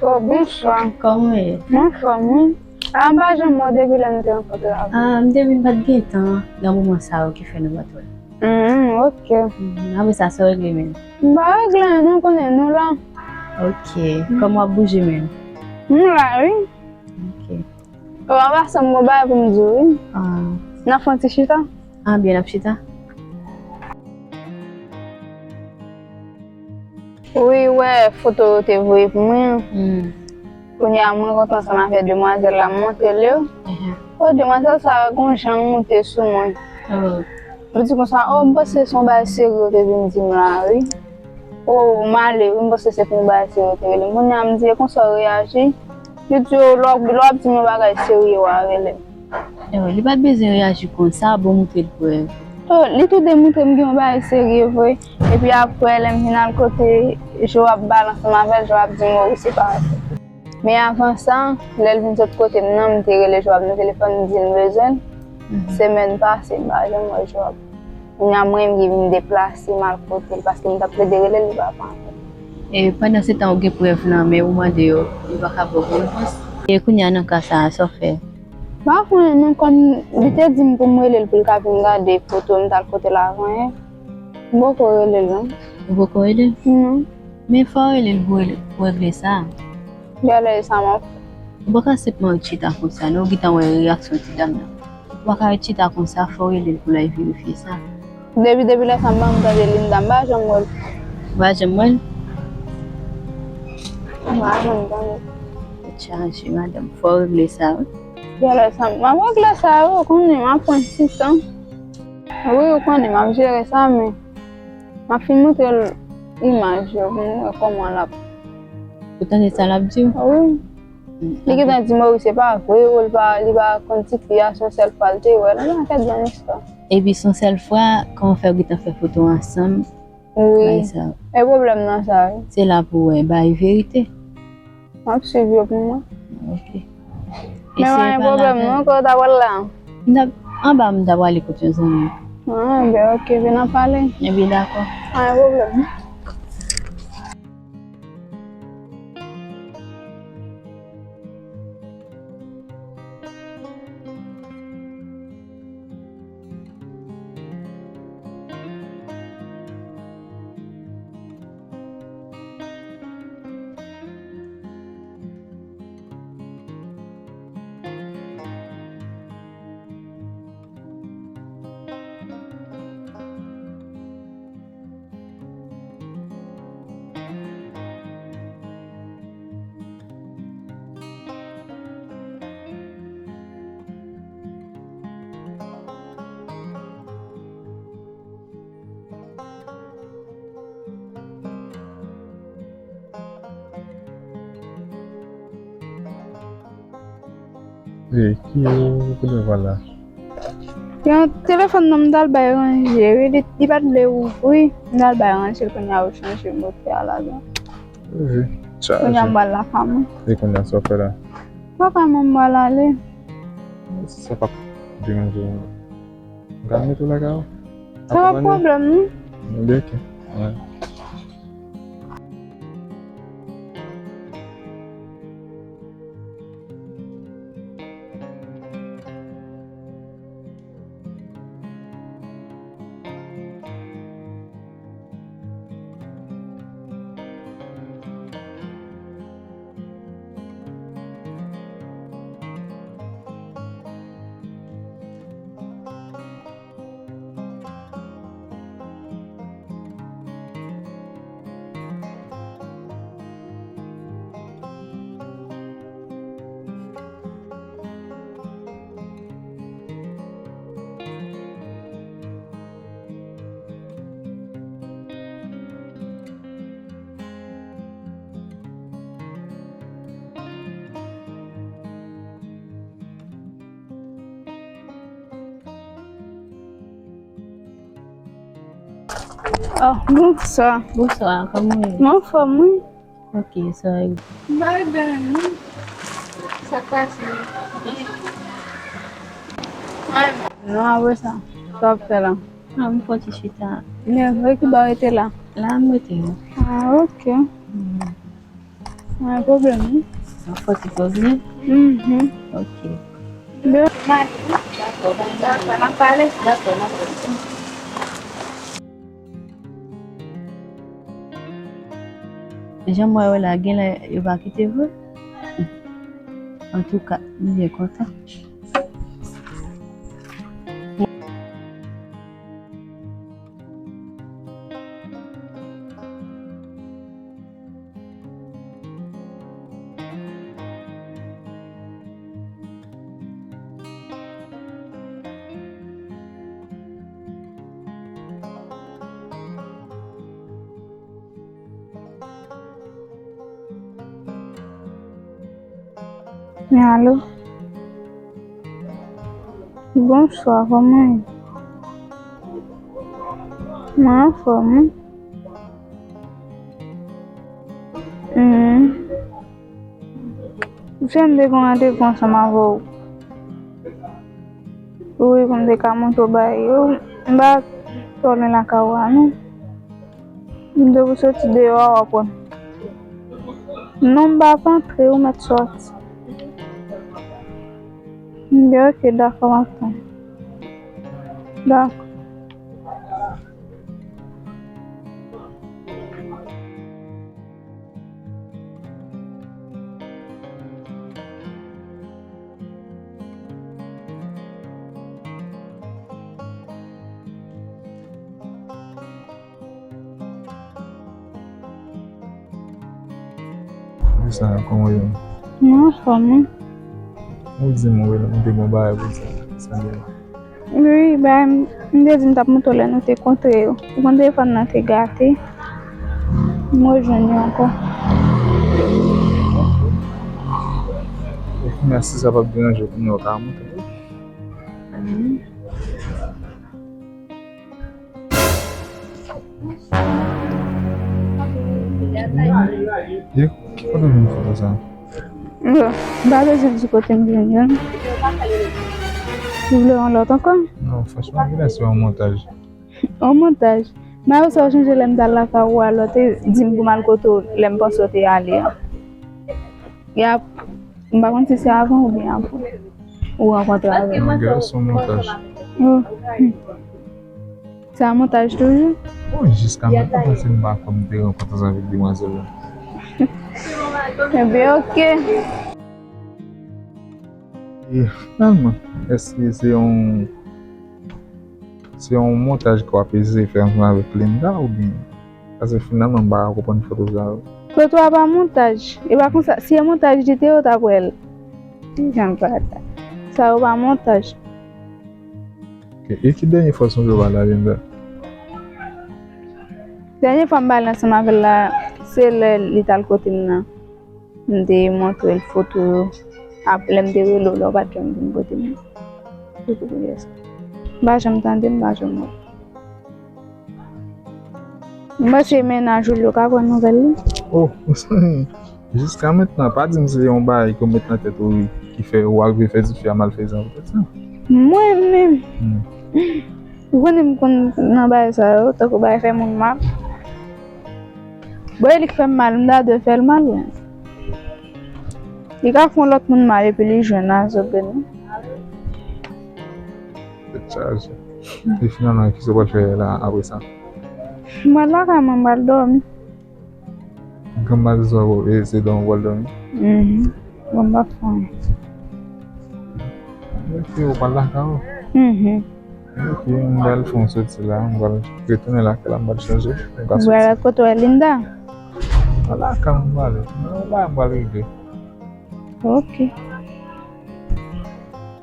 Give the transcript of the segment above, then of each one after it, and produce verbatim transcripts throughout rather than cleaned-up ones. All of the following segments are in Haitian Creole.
Oh, bonswa. Kòman w ye? M anfòm, wi. A, m pa janm wè w depi lè nou te rankontre avè w. A, m te vin pa t gen tan nan moman sa yo ki fè nou pa t wè. Hmm, ok. Hmm, apre sa, sa w regle menm? M pa regle anyen non, konnen nou la. Ok. Kòman w ap bouje menm? M la, wi. Ok. Bon, anvan sa, m gon bagay pou m di w, wi. Ah. N ap fè yon ti chita? Ah, byen, n ap chita. Wi, wè, foto yo te voye pou mwen. Hmm. Kounye a, mwen rankontre ansanm avèk demwazèl la, m montre l yo. Mhm. Oh, demwazèl sa a, gon jan l moute sou mwen. Oh. Li di konsa, oh, m panse se yon bagay serye w te vin di m la, wi. Oh, m ale, wi, m panse se pou yon bagay serye w te rele m. Kounye a, m di, e konsa w reyaji? Li di, oh, lè w, lè w ap di m yon bagay serye, w a rele m. Ewa, li pa t bezwen reyaji konsa, bon, moutre l prèv. Oh, li tou demontre m gen yon bagay serye vre. Epi apre, lè m vin al kote Joab, m pale ansanm avè l, Joab di m, oh, wi, se pa vre. Men avan sa, lè l vin sot kote m nan, m te rele Joab nan telefòn, m di l m bezwen l. Mhm. Semèn pase, m pa janm wè Joab. Kounye a, mwen menm ki vin deplase m al kote l, paske m t ap plede rele l, li pa pran apèl. E pandan se tan ou gen prèv nan men ou mande yo, yo pa ka ba w bon repons. E kounye a, nan ka sa a, sa w fè? M pa konnen non, kòm li te di m pou m rele l pou l ka vin gade foto m t al kote l avan yè. M poko rele l non. Ou poko rele l? Non. Men fò w rele l pou rele, pou regle sa. Gade sa m ap fè. Ou pa ka senpman ret chita konsa non, ou gentan wè reyaksyon ti dam nan. Ou pa ka ret chita konsa, fò w rele l pou l al verifye sa. Depi, depi lè sa m pa janm tande Linda, m pa janm wè l. Ou pa janm wè l? M pa janm tande. Tèt chaje, madanm, fò w regle sa wi. Gade lè sa m, m ap regle sa wi, ou konnen, m ap pran ti tan. Wi, ou konnen, m ap jere sa, men m ap fin montre l imaj yo pou m wè kòman l ap. Ou tande sa l ap di w? Wi. Mm, li gentan di Maurice se pa vre, ou li pa, li pa konn ti fi a, se yon sèl fwa l te wè l. Nan kèt jan istwa. Epi se yon sèl fwa, kòman fè yo gentan fè foto ansanm? Wi. Bagay sa. E pwoblèm nan sa wi. Se la pou w wè, bay verite. M ap swiv yo pou mwen. Ok. Men pa gen pwoblèm non, kote w ta pral la? M t ap anba, m t ap prale kote yon zanmi. Ah, ben ok, vin n ap pale. Ebyen dakò. Pa gen pwoblèm. Ey, ki koulè vwal la? Yon telefòn nan m t al bay ranje, wi, li, li pa t vle ouvri, m t al bay ranje l, kounye a yo chanje motè a ladan. Wi, chaje. Kounye a m pral lakay mwen. E kounye a sa w fè la? Lakay mwen m pral ale. Si sa p ap deranje w, m ka mete w lakay ou? Sa pa pwoblèm non. Ebyen ok. Wi. Oh, bonswa. Bonswa, kòman w ye? M anfòm, wi. Ok, sorry. M pa ret byen menm non. Sa k pase? Non, apre sa, sa w ap fè la? Ah, m fè yon ti chita. Men, wè ki bò w rete la? La, m rete, wi. Ah, ok. Mm. Pa gen pwoblèm, wi. Yon fò ti poze? Mhm. Ok. Dakò, dakò, n ap pale. Dakò, n ap pale. Jan m wè yo la, genlè yo pa kite vre. Antouka, m byen kontan. Alo. Bonswa, kòman w ye? Mwen anfòm, wi. Hmm. Ou se m te gen yon randevou ansanm avè w. Wi, pou m te ka montre w bagay yo. M pa twò lwen lakay ou a, non. M te pou soti deyò a, w ap wè m. Non, m p ap antre, ou mèt sòti. M di, ok, dakò, m ap tann. Dakò. Wi, sa, kòman w ye? Mwen anfòm, wi. Ou di m, wi, m te gon bagay pou di sa. Sa gen. Wi, ba, m, m te di m t ap montre w lè nou te kontre yo. Ou konn telefòn nan te gate. M rejwenn yo ankò. E kounye a, si sa p ap deranje w, kounye a w ka montre. Yo, ki kote w jwenn foto sa? Bon, m pa bezwen di kote m jwenn yo. Ou vle yon lòt ankò? Non, franchman, genlè se yon montaj. Yon montaj? Mayo, sa w chanje lè m t al lakay ou a, lè w te di m pou m al kote w, lè m panse w te ale a. Y ap, m pa konn si se avan oubyen apre ou rankontre avè l. Non, genlè se yon montaj. Oh. Hmm. Se a montaj toujou? Bon, jiska mentnan, paske m pa kwè m te rankontre avèk demwazèl la. Ebyen, ok. E finalman, èske se yon, se yon montaj ke w ap eseye fè ansanm avèk Linda oubyen? Paske finalman, m pa ka konprann foto sa yo. Foto a pa montaj. E pa konsa, si e montaj li te ye, w t ap wè l. Jan l pa ta. Sa yo pa montaj. Ok. E ki dènye fwa w sonje w pale a Linda? Dènye fwa m pale ansanm avè l la, se lè li t al kote m nan. M te montre l foto yo. Apre, lè m te rele w la, ou pa t janm vin kote m nan. Se pou sa. M pa janm tande, m pa janm wè. M panse mennaj ou yo ka pran nouvèl li. Oh, jiska mentnan, pa di m se yon bagay ke w met nan tèt ou ki fè ou arive fè tifi a malfezan poutèt sa. Mwen menm? Hmm. Ou konnen m konn nan bagay sa yo, tankou bagay fè moun mal. Bon, e li k fè m mal, m ta dwe fè l mal, wi. Li ka fè yon lòt moun mal epi li jwenn a zòt vini. Tèt chaje. E finalman, kisa w pral fè la apre sa? M pral lakay mwen, m pral dòmi. Gen mal swa, e se dòmi w pral dòmi? Mhm. Bon, m pa fè anyen. Ok, ou pral lakay ou? Mhm. Ok, m pral fè yon soti la, m pral retounen lakay la, m pral chanje, m ka soti. Ou pral kote w wè Linda? Lakay m pral ale. Nan yon bagay m pral regle. Ok.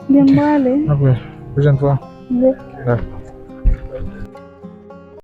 Byen, m pral ale. Apre, pwochèn fwa. Ok. Dakò.